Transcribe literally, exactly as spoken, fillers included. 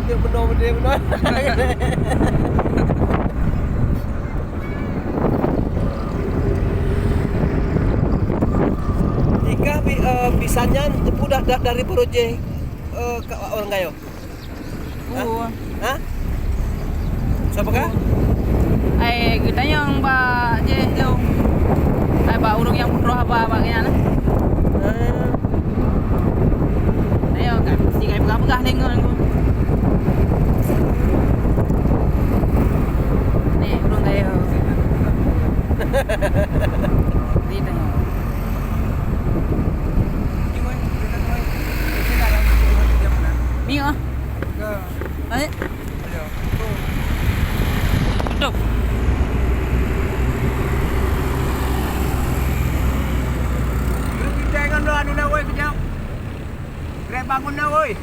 Dia benar, dia benar. Jika bi-, eh, bisa nyan teupeu da-, da-, dari projek, eh, ka-, orang kayo. Hah? Hah? Siapa kah? Ai, geutanyong bak jih lôn. Ai, bak ureueng nyang peutroh haba bak nyan. Ah. Ayo, kan mesti kai peugah-peugah lé ngon. Ni, ureueng kaya. Ni tengok. Ni ah. Ayo. Tutup. Grab bangun dah, woi.